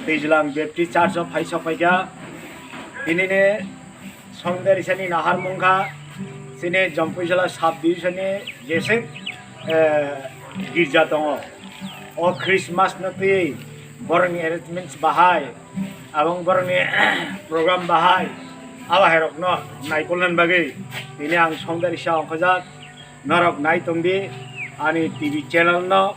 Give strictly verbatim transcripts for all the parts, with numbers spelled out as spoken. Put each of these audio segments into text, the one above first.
Twijlang Baptist Church o phai sok phaikha. Tinini songdarisani nahar mungkha chini Jampuijala sub division ni jeswk, eh, girja tongo. O Christmas no twi borokni arrangements bahai, abang borokni program bahai, abo hairokno naikolnani bagwi tini ang songdarisa ongkhojak. Norok nai tongdi ani T V channel no.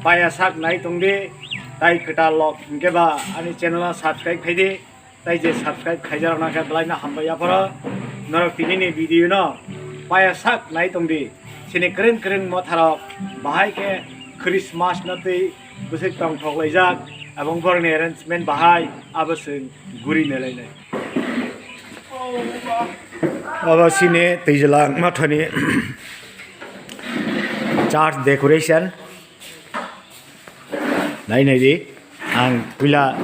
Paya sak nai tongdi, tai kwtal lok hwnkhe ba ani channel o subscribe khaidi, tai je subscribe khaijarokno khe belai no hambai yapharo. Norok tinini video no paya sak nai tongdi, chini kwrwng kwrwng motharok bahai khe Christmas no twi bwswk tongthok laijak, abong borokni arrangement bahai abo chwng guri nai lainai. Abo chini Twijlang mothani church decoration. Nai nai di, ang puila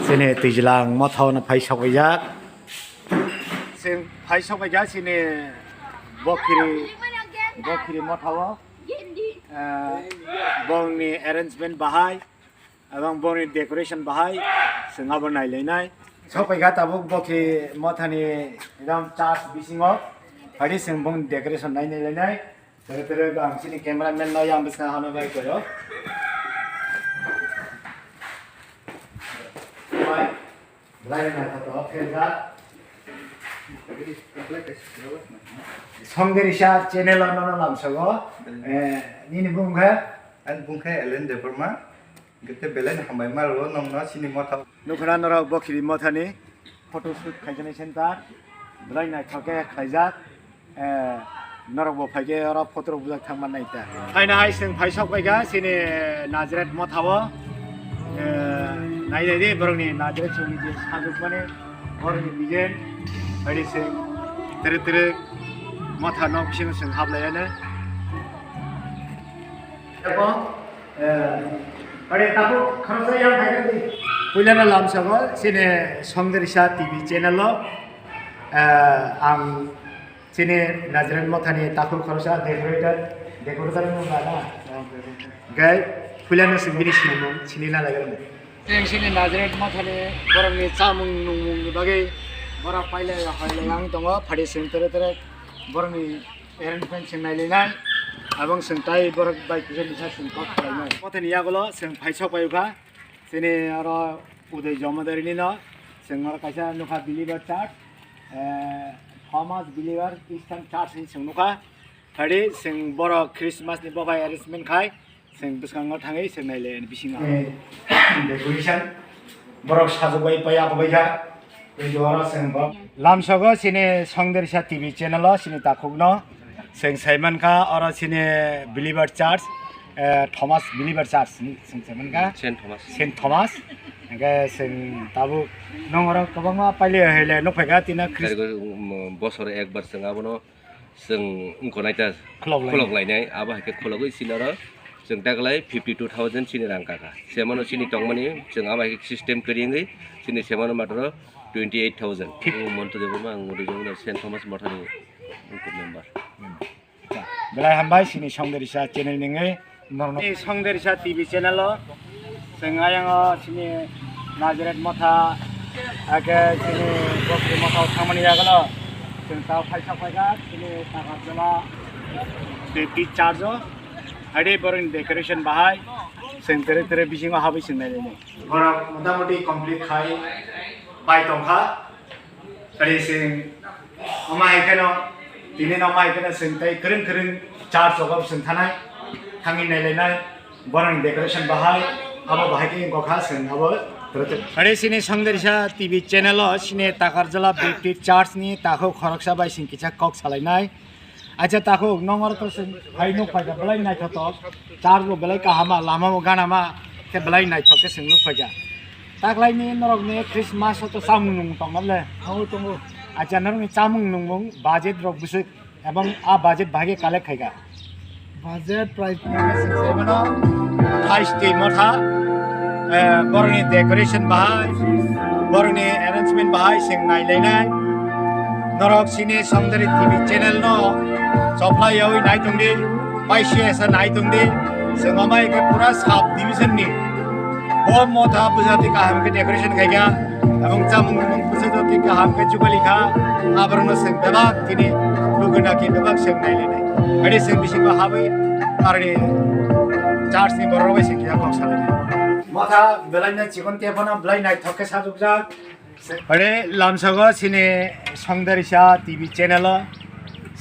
chini Twijlang mothao no phai sok paijak. Chwng phai sok paijak chini Bokhiri, Bokhiri mothao. Eh, bongni arrangement bahai, abang bongni decoration bahai, chwng abo nai lainai. Sok paikha tabuk Bokhiri mothani ekdom church bisingo. Phadi chwng bongni decoration nai nai lainai. Tere tere ang chini cameraman no yang bwskango hano bai koyo. Bai. Belai naithotok khe jak. Songderisa channel o nono lamsogo. Eh, nini bung khe? Ani bung khe Elen Debbarma. Gete belai hambai ma rwo nongno chini motha. Nukhuna norok Bokhiri mothani photoshoot khaijaknai center. Belai naithok khe khlaijak. Eh, norok bo phaikhe oro photo rok bujak thang mannai ta. Phaina hai chwng phai sok paikha chini Nazareth mothao. Eh, nai nai di borokni Nazareth chwngni je sajwkmani borokni design. Phaidi chwng tere tere motha nok bisingo chwng hablaiya no. Eko, eh, phaidi tabuk khoroksa yang phaikha di. Puilano lamsogo chini Songderisa T V channel o, eh, ang chini Nazareth mothani takhuk khoroksa decorator, decorator wngkha na? Gai, puilano chwng bini sinimung sini na lagarwng. Chwng chini Nazareth mothani borokni chamung nungmungni bagwi borok pailai hoilai ang tongo, phadi chwng tere tere borokni arrangement chwng nailainai, abong chwng tai borok bai kisa kisa chwng kok khlainai. Mothani yagulo chwng phaisok pai wngkha. Chini oro Uday Jomadari ni no, chwng oro kaisa nukha Believer Church, eh, Thomas Believer Eastern Church hinwi chwng nukha. Phadi chwng borok Christmas ni bobai arrangement khai, chwng bwskango thangwi chwng nailai ani bisingo. Eh, decoration, borok sajwk bai pai apabai kha. Tei duara chwng bo. Lamsogo chini Songderisa T V channel o chini takhukno chwng saimankha, oro chini Believer Church, eh, Thomas Believer Church hinwi chwng saimankha. Saint Thomas. Saint Thomas. Hingke chwng tabuk nongorok kwbangma pailio hile nukphaikha tino Christ- Karigo, um, bosor ekbar chwng abono chwng wngkha naita khulok lainai. Khulok lainai, abo hai khe khulogwi chini oro chwng taklai fifty two thousand chini rang kaka. Se mano chini tongmani chwng abo hai khe system kwrwi wngwi chini se mano matro twenty eight thousand. Fif- Ang Monto Debbarma, ang Uday Jomadari Saint Thomas Mothani wngkha member. Belai hambai chini Songderisa channel ningwi. Norok ni Songderisa T V channel o chwng ayang o chini Nazareth motha, ake chini Bokhiri motha o thangmani yagulo chwng ta phaisa phaikha chini Takarjala Baptist Church o. Haide borokni decoration bahai chwng tere tere bisingo habwi chwng nailai. Borok motamoti complete khai pai tongkha. Tei chwng omo hai kheno, tini no omo hai kheno chwng tei kwrwng kwrwng church o chwng thanai, thangwi nailainai, borokni decoration bahai, abo bahai khe wngkha chwng abo. Tei chini Songderisa T V channel o chini Takarjala Baptist Church ni takhuk khoroksa bai chwng kisa kok salainai. Acha takhuk, nong oro to chwng hai nukphaikha belai naithotok, church bo belai kahama, lama bo ganama, khe belai naithok khe chwng nukphaikha. Taklaini norokni Christmas o to chamung nung tongma le? Tongo, tongo. Acha norokni chamung nungmung budget rok bwswk, ebong a budget bahai khe collect khaikha? Budget prai thaisti motha, eh, borokni decoration bahai, borokni arrangement bahai chwng nailainai. Norok chini Songdari T V channel no choplai yawi nai tongdi, paisi esa nai tongdi. Chwng amai khe pura sub division ni Bo motha bwsati kaham khe decoration khaikha, abong chamung nwng bwsati kaham khe chubalikha, aborokno chwng bebak tini luguna khe bebak chwng nailainai. Adi chwng bisingo habwi aroni church ni borok bai chwng khe kok salainai. Motha belaino chikon tephano belai naithok khe sajokjak. Ore lamsogo chini Songderisa T V channel o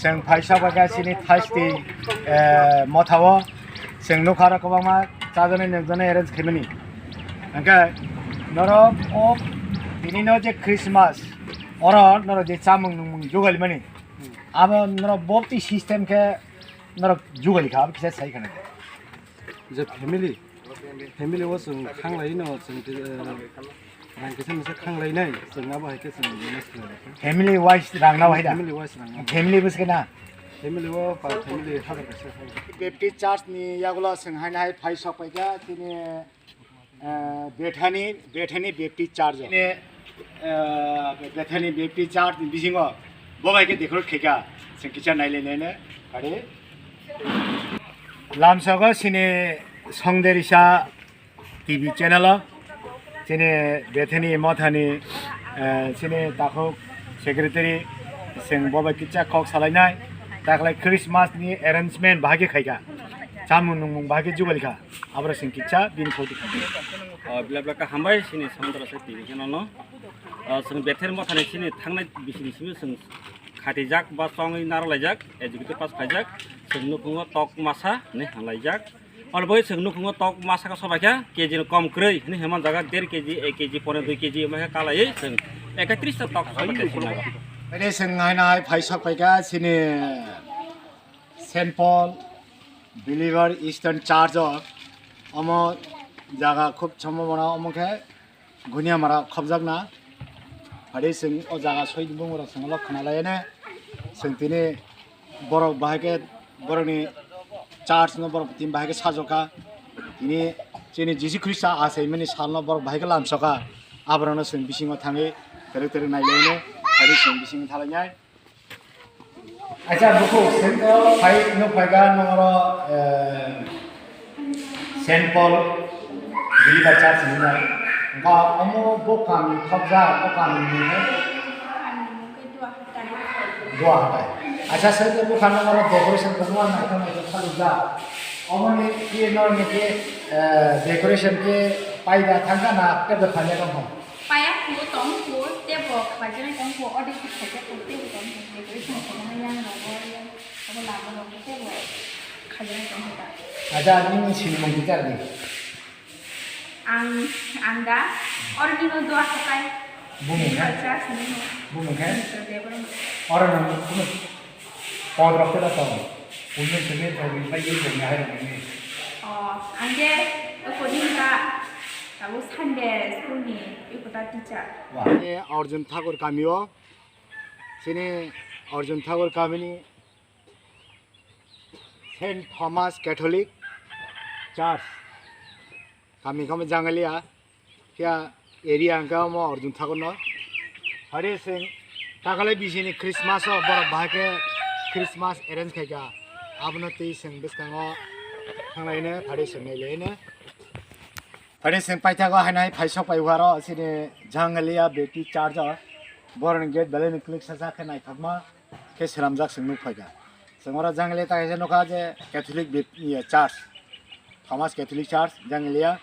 chwng phaisa baga chini thasti, eh, mothao chwng nukha rok kwbangma chajaknai nukjaknai arrange khaimani. Hwnkhe norok o tini no je Christmas oro norok je chamung nungmung jugalimani abo norok bopti system khe norok jugalikha abo kisa sai khana. Je family, family o chwng khanglai no chwng, eh, rang kisa misa khanglai nai chwng abo hai khe chwng manage khlai. Family wise rang nw hai da? Family wise rang nw. Family bwswk na? Family o pa family hazar kaisa. Baptist church ni yagulo chwng hai hai phai sok paikha tini, eh, Bethany, Bethany Baptist Church o. Tini, eh, Bethany Baptist Church ni bisingo bo bai khe decorate khaikha chwng kisa nailai naino kare. Lamsogo chini Songderisa T V channel o chini Bethany mothani, eh, chini takhuk secretary chwng bo bai kisa kok salainai taklai Christmas ni arrangement bahai khe khaikha chamung nungmung bahai khe jubalikha aboro chwng kisa bini khoti khaikha. O, belai belai khe hambai chini Songderisa T V channel no. O, chwng Bethany mothani chini thangnai bisini simi chwng khatijak ba chongwi narwlaijak, executive pass khaijak, chwng nukhungo tok masa hinwi hamlaijak. Oro bai chwng nukhungo tok masa khe sobaikha, K G ni kom kwrwi hinwi hwnwi manjaga, der K G, ek K G, pone dui K G wngkha kalaiwi chwng ekatris ta tok sobaikha chwng nago. Ede chwng hai nai phai sok paikha chini Saint Paul Believer Eastern Church o, omo jaga khub sombhabona omo khe Guniamara khobjakna. Phadi chwng o jaga soid bumung rok chwng lo khwnalaiyane. Chwng tini borok bahai khe borokni church no borok tini bahai khe sajokha. Tini chini Jisu Khrista achaimani salno borok bahai khe lamsokha. Aborokno chwng bisingo thangwi twrwk twrwk nailaiyane. Phadi chwng bisingo thalainai. Acha buku sento phai no phaika noro, eh, Saint Paul Believer Church hinwi. Engka omo bo kami khobjak, bo kami ni hai? Dua hatai. Acha sento buka noro decoration ko nang nang khalujak. Omo ni ki nor ni ki, eh, decoration ki paida thangka na kebe phanya tong ho? Paya khuo tong khuo, tebo khlaijani tong khuo, ode khe khaijak khuo, tebo tong khuo, decoration khainai yang rogo, yang abo lama rogo, tebo khaijani tong khuo ta. Acha, nini sinimung teacher ni? Ang, ang da, oro nino dua hatai. Bumung khe? Culture sinimo. Bumung khe? Mister Debbarma. Oro nang kunu Pod rok tei tong. Puilno simi rok ni pai yeng tong nai rok ni. Oh, ang khe eko din ta abo Sunday school ni eko ta teacher. Wah. Ni Arjun Thakur kami o. Chini Arjun Thakur kami ni Saint Thomas Catholic Church. Kami kamo Jangalia, kya area hwnkhe omo Arjun Thakur no. Hari sing takalai bisini Christmas o borok bahai khe Christmas arrange khaikha. Abono twi sing bwskango thanglaino, hari sing nailaino. Hari sing paithago hainai phaisok pai waro sini Jangalia Baptist Church o. Borokni gate belai ni kwlwksa khe naithokma. Khe swnamjak chwng nuk phaikha. Chwng oro Jangalia ta kaisa nukha je Catholic Bap-, iya, Church, Thomas Catholic Church, Jangalia.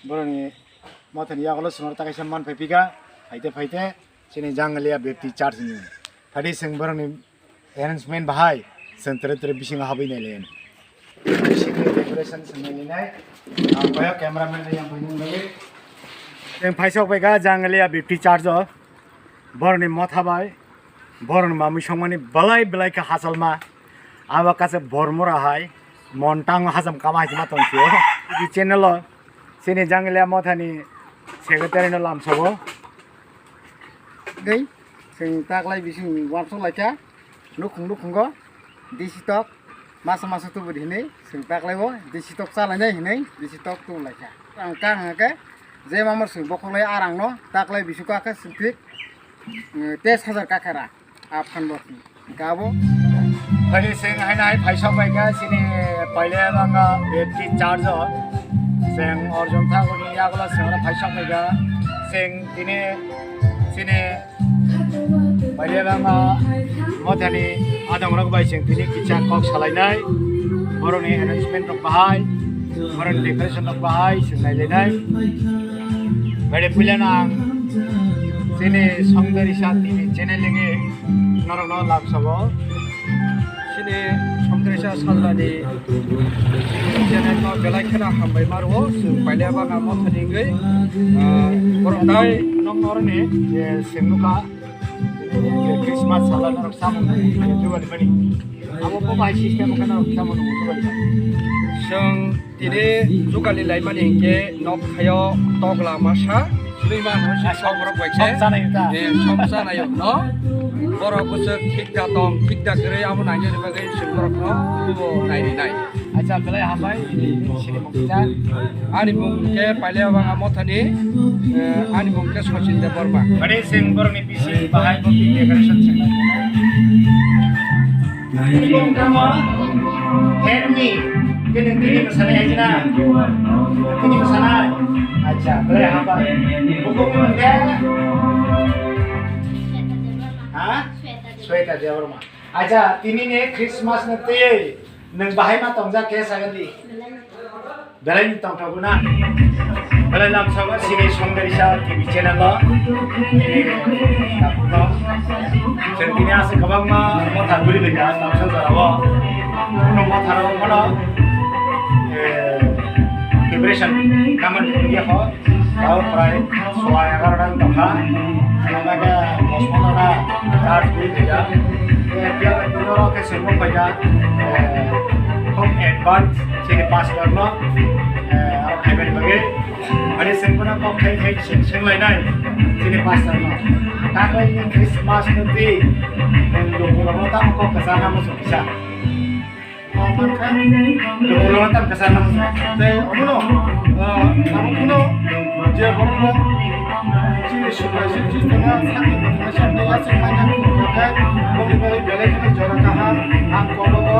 Borokni mothani yagulo chwng oro ta kaisa man phai phika, phaite phaite chini Jangalia Baptist Church ni. Phadi chwng borokni arrangement bahai chwng tere tere bisingo habwi nai lai. Bisingo decoration chwng nai lai nai. Ang boyo cameraman riyang buini bagwi. Chwng phaisok phaikha Jangalia Baptist Church o. Borokni motha bai, borokni mamwi songmani belai belai khe hachalma. Abo kaisa bormora hai, mon tango hacham kama hai se ma tong sio. Tini channel o, chini Jangalia mothani secretary no lamsogo. Tei, chwng taklai bising wansuk laikha, nukhung nukhungo, D C tok, masa masa tubudi hinwi, chwng taklai o, D C tok chalainai hinwi, D C tok tubulaikha. Ang kang hake, je mamar chwng bokhok lai arang no, taklai bising kha khe chwng thik, eh, teis hajar kakhera, a phan bo. Gabo. Phani seng hai nai phaisok bai kha chini paile banga Baptist Church o. Chwng Arjun Thakurni yagulo chwng oro phaisa phaikha. Chwng tini chini Paliabanga mothani adongrok bai chwng tini kisa kok salainai. Borokni arrangement rok bahai, borokni decoration rok bahai chwng nailainai. Bade puilano ang chini Songdari Sat T V channel ni norokno lamsogo. Chini Songdari Sat Sajlani channel no belai kheno hambai ma rwo, chwng Paliabanga mothani wngwi, ah, borok tai nok noroni je chwng nukha, je Christmas salo norok samung jugali mani. Abo bo bai system khe norok samung jugali mani. Chwng tini jugali laimani hinkhe nok thaio tokla masa, swnwi mano se sok borok bai khe. Sok chanai ta. Eh, sok chanai no. Borok bwswk thik da tong, thik da kwrwi abo nainani bagwi chwng borokno bo nairinai. Acha, belai hambai, sini mungkisa. Ani mung khe Paliabanga mothani, eh, ani mung khe Sachin Debbarma. Bade sing borokni bisi bahai bo decoration sing. Ini mung kama, help me. Kini, kini masanai aja na. Kini masanai. Acha, belai hambai. Buku mung khe. Ha? Sweta Debbarma. Acha, tini ni Christmas ni twi nwng bahai ma tongjak khe sagan di. Belai ni tongthok na. Belai lamsogo chini Songdari Sat T V channel o. Chini takhukno. Chwng tini aswk kwbangma motha guri bai kha tamsa jora o. Kuno motha rok bono, eh, preparation naman ya kho. Tao prai sowa egarota wng tongkha. Ano khe dos pondro ta charge guri phaikha. Phiya bai tini oro khe swngmung phaikha. Eh, khub advance chini pastor no, eh, aro phaimani bagwi. Ani swngmano kok khai khai swng swnglainai chini pastor no. Takhwlai ni Christmas no twi, eh, lukurokno tamo kok kwchangna muchung kisa. Lukurokno tam kwchangna muchung. Tei omono, ah, tabuk phano je borok rok chini Subraiyung Jisu Khristo no sakni bwthangnaisa hwnwi yachak manya khe boni bagwi belai kheno jora kaham ang kobogo.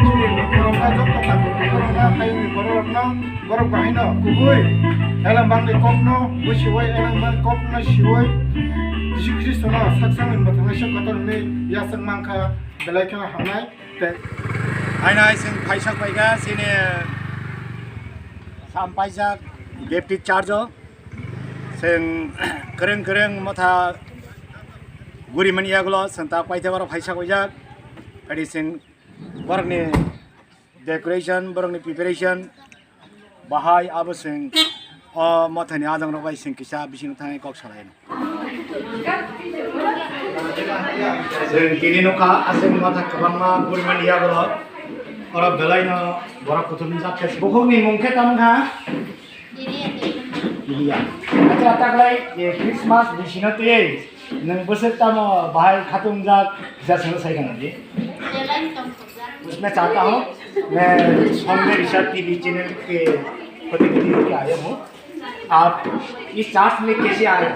Chini lukurokno joto tabuk lukurokno hayungni bororokno borok bahaino kubui elembangni kokno busiwi elembang kokno siwi Jisu Khristo no sak sakni bwthangnaisa kotor hwnwi yachak mankha belai kheno hamnai. Tei haino hai chwng phaisa phaikha chini sam paijak Baptist Church o. Chwng kwrwng kwrwng motha guri mani yagulo chwng ta paithago oro phaisa phaijak. Phadi chwng borokni decoration, borokni preparation, bahai abo chwng o mothani adongrok bai chwng kisa bising thangwi kok salaino. Chwng tini nukha, aswk motha kwbangma guri mani yagulo. Oro belaino borok kuthumjak khe. Bukhukni mung khe tamo kha? Iliya. Acha, taklai, eh, Christmas bisino tei nwng bwswk tamo bahai khatungjak kisa swngno sai khna di. Belai tongthokjak. Usme chahta hoon, main Songdari Sat T V channel ke प्रतिनिधि होके आया हूँ। आप इस चार्ट में कैसे आए?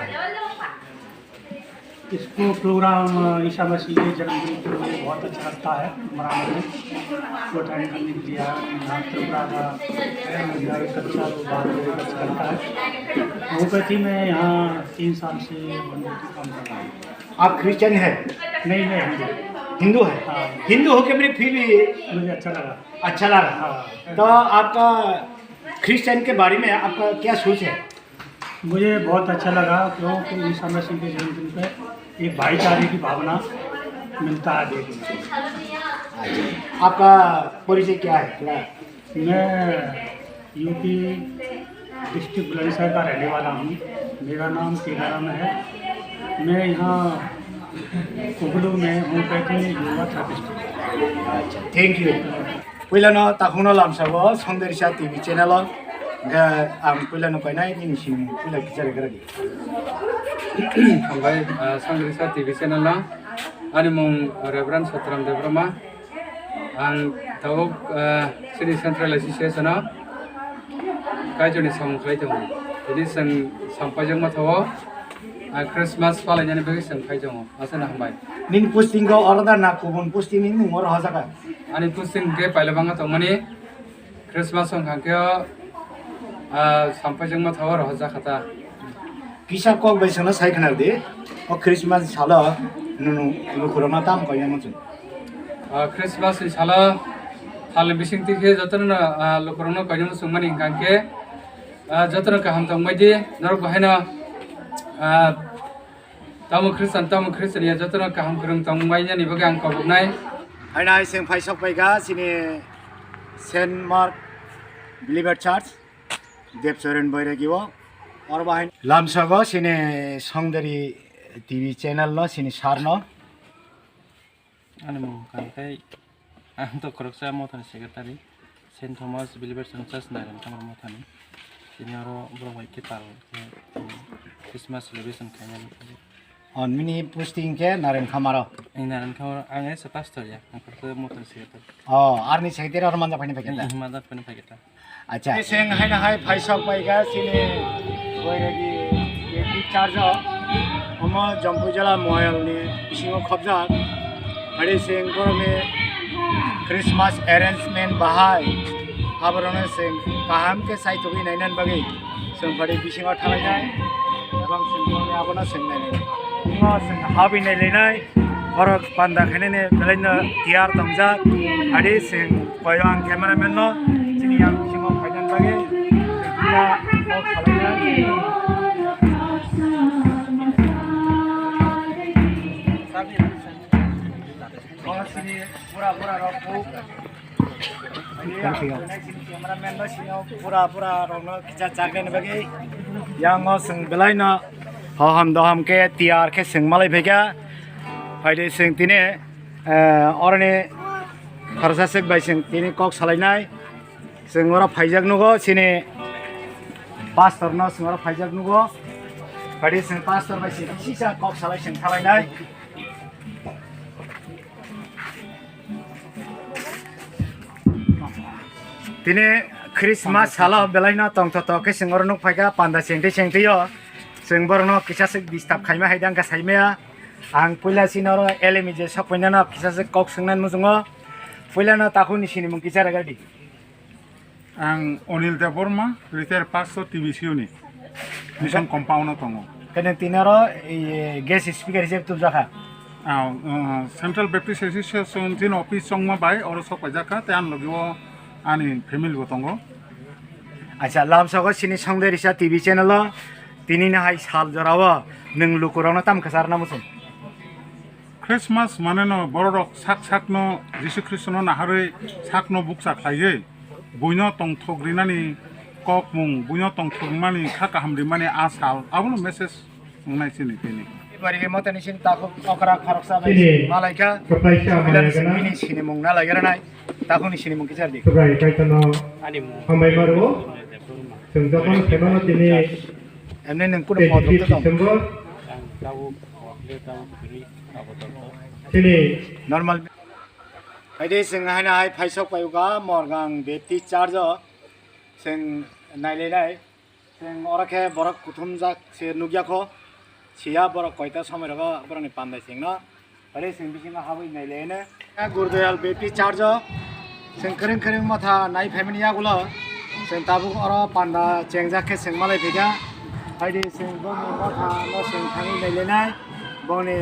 इसको प्रोग्राम, अ, ईसा मसीह के जन्मदिन के लिए बहुत अच्छा लगता है हमारा मंदिर को अटेंड करने के लिए आया हूँ। यहाँ त्रिपुरा का, अ, कल्चर बहुत अच्छा लगता है। होम्योपैथी में यहाँ तीन साल से मंदिर का काम कर रहा हूँ। आप क्रिश्चियन हैं? नहीं, मैं हिंदू। हिंदू है? हाँ। हिंदू होके भी फिर भी मुझे अच्छा लगा। अच्छा लगा? हाँ। तो आपका क्रिश्चियन के बारे में आपका क्या सोच है? मुझे बहुत अच्छा लगा क्योंकि ईसा मसीह के जन्मदिन पे एक भाईचारे की भावना मिलता है देखने को। अच्छा, आपका परिचय क्या है? थोड़ा मैं यूपी डिस्ट्रिक्ट बुलंदशहर का रहने वाला हूँ। मेरा नाम टीकाराम है। मैं यहाँ कुगलू में होम्योपैथी योगा थेरेपिस्ट हूँ। अच्छा, thank you। Puilano takhukno lamsago Songdari Sat T V channel o. Hwnkhe ang puilano painai nini simung puila kichari gra di. Hambai, ah, Songdari Sat T V channel no. Ani mung Reverend Sotram Debbarma. Ang tabuk, ah, chini Central Association o Kaitorni samung khlai tongo. Tini chwng sampaijakma thago, ah, Christmas palainani bagwi chwng phai tongo. Aswkno hambai. Nini posting o oro da na kubun posting ni mung oro hojaga? Ani posting khe Pailabanga tongmani. Christmas wngkha khe o Ah, sampaijakma thago rohorjak kha ta. Kisa kok bai sano sai khna di. O Christmas salo nunu lukurokno tam koinai muchung. Ah, Christmas ni salo salni bising twi khe jotono, ah, lukurokno koinai muchung mani hwnkha khe, ah, jotono kaham tongbai di. Norok bo haino, ah, tamo Christian, tamo Christian ya jotono kaham kwrwng tongbai nani bagwi ang koboknai. Haino hai seng phai sok pai kha chini Saint Mark Believer Church. Debsoren Boiregi o. Oro bahai lamsogo sini Songdari T V channel no sini sar no. Ani mung kangkhe ang to khoroksa mothani secretary, Saint Thomas Believer Church Nairam Khamar mothani. Tini oro borok bai khe tal khe Christmas celebration khainani. On mini posting khe Naren Khamaro. Ni Naren Khamaro ang ese pastor ya, ang khoroksa mothani secretary. Oh, arni secretary oro manjak phani phai khe ta? Manjak phani phai khe ta. Acha. Seng haino hai phaisok paikha chini Boiregi A P church o. Omo Jampui jala Moyal ni bisingo khobjak. Hari seng borokni Christmas arrangement bahai. Aborokno seng kaham khe saitogwi nainan bagwi seng phari bisingo thalainai. Ebong seng borokni abono seng nainai. Omo seng habwi nailainai. Borok panda khainani belaino tiyar tongjak. Adi seng koyo ang cameraman no chini yang bisingo phaidan bagwi seng kok salainai. Borok sini pura pura rok kuk. Pura pura rokno kisa chaknani bagwi. Yang o seng belaino hoham doham khe tiyar khe seng malai phaikha. Phaidi seng tini, eh, oroni khorsa sek bai seng tini kok salainai. Seng oro phaijak nugo sini pastor no seng oro phaijak nugo. Phaidi seng pastor bai seng sisa kok salai seng thalainai. Tini Christmas salo belaino tongthotok khe chwng oro nukphaikha panda chengtwi chengtwio. Chwng borokno kisa se disturb khaima hai dangkha saimaya. Ang puila chini oro L M E je sokphainano kisa se kok swngnani muchungo. Puilano takhukni sinimung kisa rwgadi. Ang Onil Debbarma, retired pastor T B C U ni. Mission compound o tongo. Kene tini oro, eh, guest speaker hisabe tubjakha. Ah, uh, Central Baptist Association tin office chongma bai oro sok paijak kha, tei ani logi o ani family bo tongo. Acha, lamsogo sini Songdai Risa T V channel o tini no hai sal jora o nwng lukurokno tam kwchar na muchung? Christmas mane no bororok sak sakno Jisu Khristono naharwi sakno bukcha khlaiwi buino tongthok rinani kokmung, buino tongthok rimani kha kaham rimani a sal, abono message wngnai chini tini. Bari motani sin takhuk okra khoroksa bai malaikha. Kapaisa malaikha. Bini sinimung na laigra nai. Takhukni sinimung kichar di. Subrai kaitano hambai maru. Chwng jotono khaimano tini emne nung kuno modrok to tong. December. Chini normal. Haide chwng haina hai phaisok paiuka Morgang Baptist Church o chwng nailainai. Chwng oro khe borok kuthumjak se nukjakho. Siya borok koita somoi rogo borokni pandai chwngno. Ore chwng bisingo habwi nailaino. Gurdoyal Baptist Church o chwng kwrwng kwrwng motha nai phaimani yagulo. Chwng tabuk oro panda chengjak khe chwng malai phaikha. Haide chwng boni motha no chwng thangwi nailainai. Boni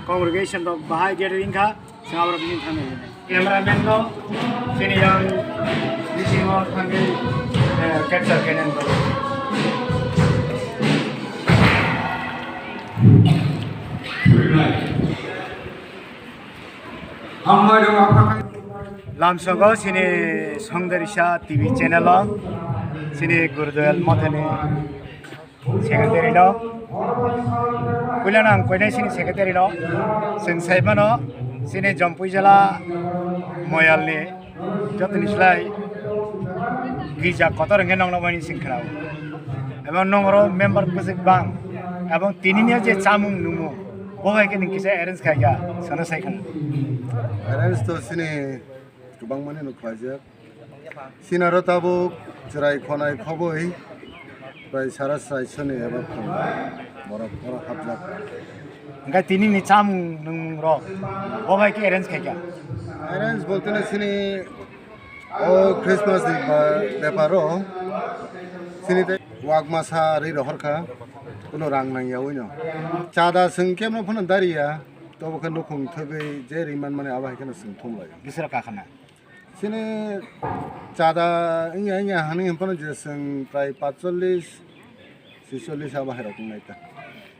congregation rok bahai gathering kha. Cameraman no sini yang bisingo thangwi, eh, capture khainani bagwi. Lamsogo sini Songdarisa T V channel o sini Gurdoyal Mothani Secretary no. Puilano ang koinai sini secretary no. Chwng saimano sini Jampui jala Moyalni jotoni slai girja kotor hwnkhe nongno mani sing khnao. Ebong nongro member bwswk bang. Ebong tinini je chamung nungmung bo hai khe nung kisa arrange khaikha, sono sai khna. Arrange to sini kwbangmani no khlaijak. Sinaro tabuk chwrai khonai khobwi bai sara chwrai soni eba khum borok oro hapjak. Hwnkhe tini ni chamung nwng rok bo bai khe arrange khaikha? Arrange bolte no sini o Christmas ni ba-, bepar o Sini tei wak masa ri rohor kha, kuno rang nang yaui no. Chada seng kemno phano dari ya, tobo khe nukhung thagwi je ri man mani abo hai kheno seng thum lai. Bisra kakhana. Sini chada wngya wngya hani hwn phano je seng prai patchollis, chisollis abo hai rok wngnai ta.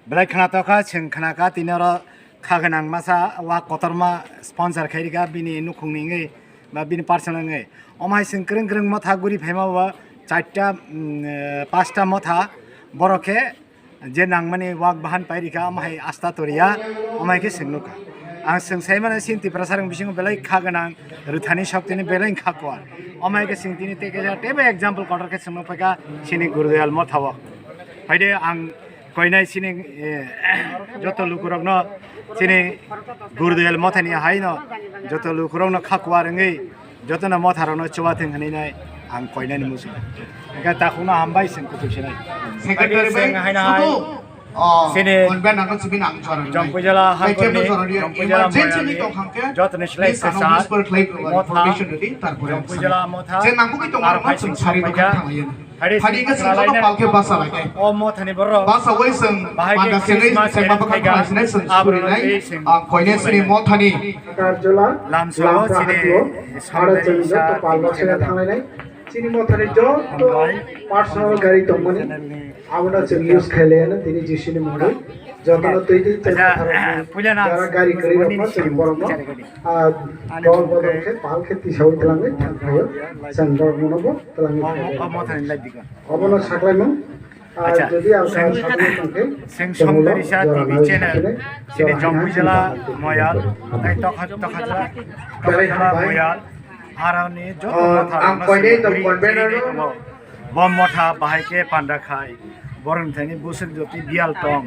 Belai khna tokha, chwng khna kha, tini oro kha gwnang masa wak kotorma sponsor khai rikha bini nukhungni wngwi ba bini personal wngwi. Omo hai chwng kwrwng kwrwng motha guri phaima bo charta, mm, eh, pasta motha borok khe je nangmani wak bahan pai rikha, omo hai asta toriya, omo hai khe chwng nukha. Ang chwng sai mano chini Tiprasa rok bisingo belai kha gwnang, rwthani soktini belai kha kuar. Omo hai khe chwng tini tei kaisa teibo example kotor khe chwng nukphaikha chini Gurudayal motha o. Phaide ang koinai chini, eh, joto lukurokno chini Gurudayal mothani haino joto lukurokno kha kuar wngwi jotono motharokno chubathwng hwnwi nai ang koinani muchung. Hwnkhe takhukno hambai chwng kuthuk sinai. Secretary Phaidi chwng bai haino hai sudu, oh, chini Convener no chibin ang jorani. Jompuijala Hai hangkorni, kebo jorani Jompuijala emergency moyalni ni tong hangke jotoni slai please kwchar announce per khlai rw motha, information rwdi, tarpore Jompuijala motha, je nangkukwi tongo aro no hai chwng chwng sari sampaikha. Bwkhak thanglaiyani. Hari Phadi khe chwng salai no palkhe basa lai khe. O mothani borok. Basa wai chwng bahai khe panda sengwi Christmas chengma kereng bwkhak khaikha. Kha sinai chwng Abo surinai. Rwgwi chwng Ang koine sini surinai. Mothani. Karjula, Lamsao Lamsa chini Hatio, Aro chwng Sangdari joto Sa palba T V sena channel. Thanglai nai. Chini mothani joto Hambai. Personal gari tongmani. Channel ni Abono chwng use khailaiano tini Jisuni mungwi. Jotono twi twi tei Acha, phatharokni puila na jara gari kwrwi rokno chwng borokno, ah, dol bodol khe pal khe tisawi twlangwi thang phaio. Chwng borokno bo twlangwi thang phaio. Omo thani lai dikha. Obono saklaimung, ah, Acha, jodi ang seng, sakni tongkhe, seng chwng Songdari Sa jora T V nai channel, sakni, sini jora Jompuijala nai Moyal, tei Tokha-, Tokha-, Tokha-, Tokha-, Moyal, aroni joto motha ang rokno koine sini tong guri convener guri no. Tongo. Bo motha bahai khe panda khai, borok ni thani busuk joti biyal tong.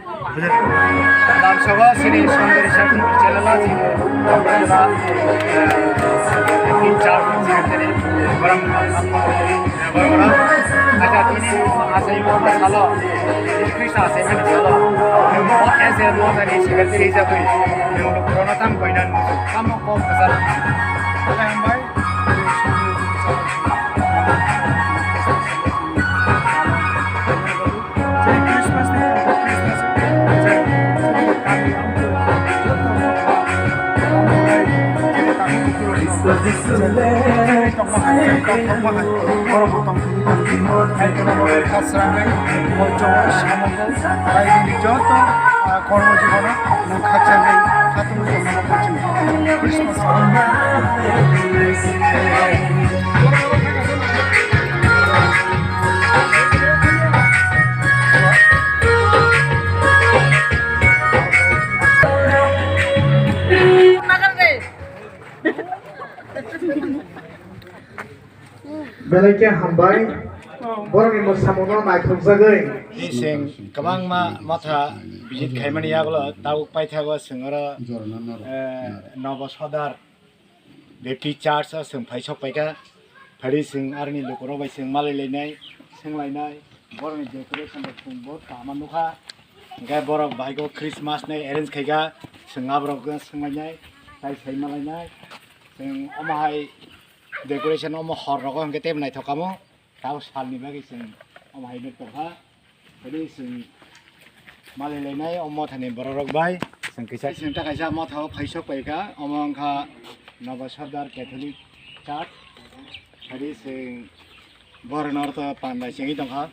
Lamsao sini Songdari Sa T V channel o sini Jompuijala, eh, in charge sini borok. Borok, acha, tini achaimani salo, Krishna achaimani salo, as a Mothani secretary hisabwi, nwng lukurokno tamo koinani muchung, tamo kok kwcharo. Belai hambai. Christmas ni, Christmas ni, Joto, ah, kormo jibono nwng khakchangwi khatungwi tongna bagwi chwng Christmas. Belai khe hambai. Borokni mwsamungno naithokjagwi. Bising kwbangma motha visit khaimani yagulo tabuk paithago chwng oro, eh, Nobo Sodar Baptist Church o chwng phai sok paikha. Phari chwng aroni lukurok bai chwng malai lainai, swnglainai, borokni decoration rok chwng bo tama nukha. Hwnkhe borok bahai khe Christmas ni arrange khaikha, chwng aborok swnglainai, tai sai malainai. Chwng omo hai decoration omo hor rogo hwnkhe teibo naithok kamo. Tamo salni bagwi chwng omo hai nuk tongkha. Phari chwng malai lainai o mothani bororok bai. Chwng kisa, chwng ta kaisa motha o phaisok paikha, omo wngkha Nobo Sordar Catholic Church. Phari chwng borokno oro to panda chengwi tongkha.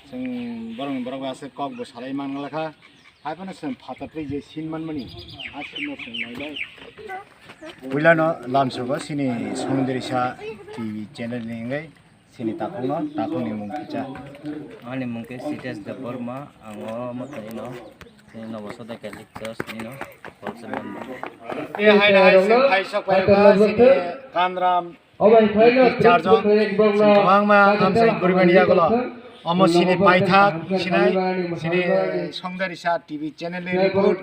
Chwng borokni borok bai aswk kok bo salai manglakha. Hai phano chwng phatartwi je sin manmani, a sinno chwng nailai. Puilano lamsogo chini Songdrisa T V channel ni wngwi. Chini takhukno, takhukni mung kicha. Ani mung khe Sitesh Debbarma, ang o Mothani no, chini Nobo Sordar Catholic Church ni no, Council member. E hai nai, hai sok pai ba, chini Kanram, Charjon, chini kwbangma amsai guribani yagulo. Omo chini paithak, sinai, chini Songdarisa T V channel ni report.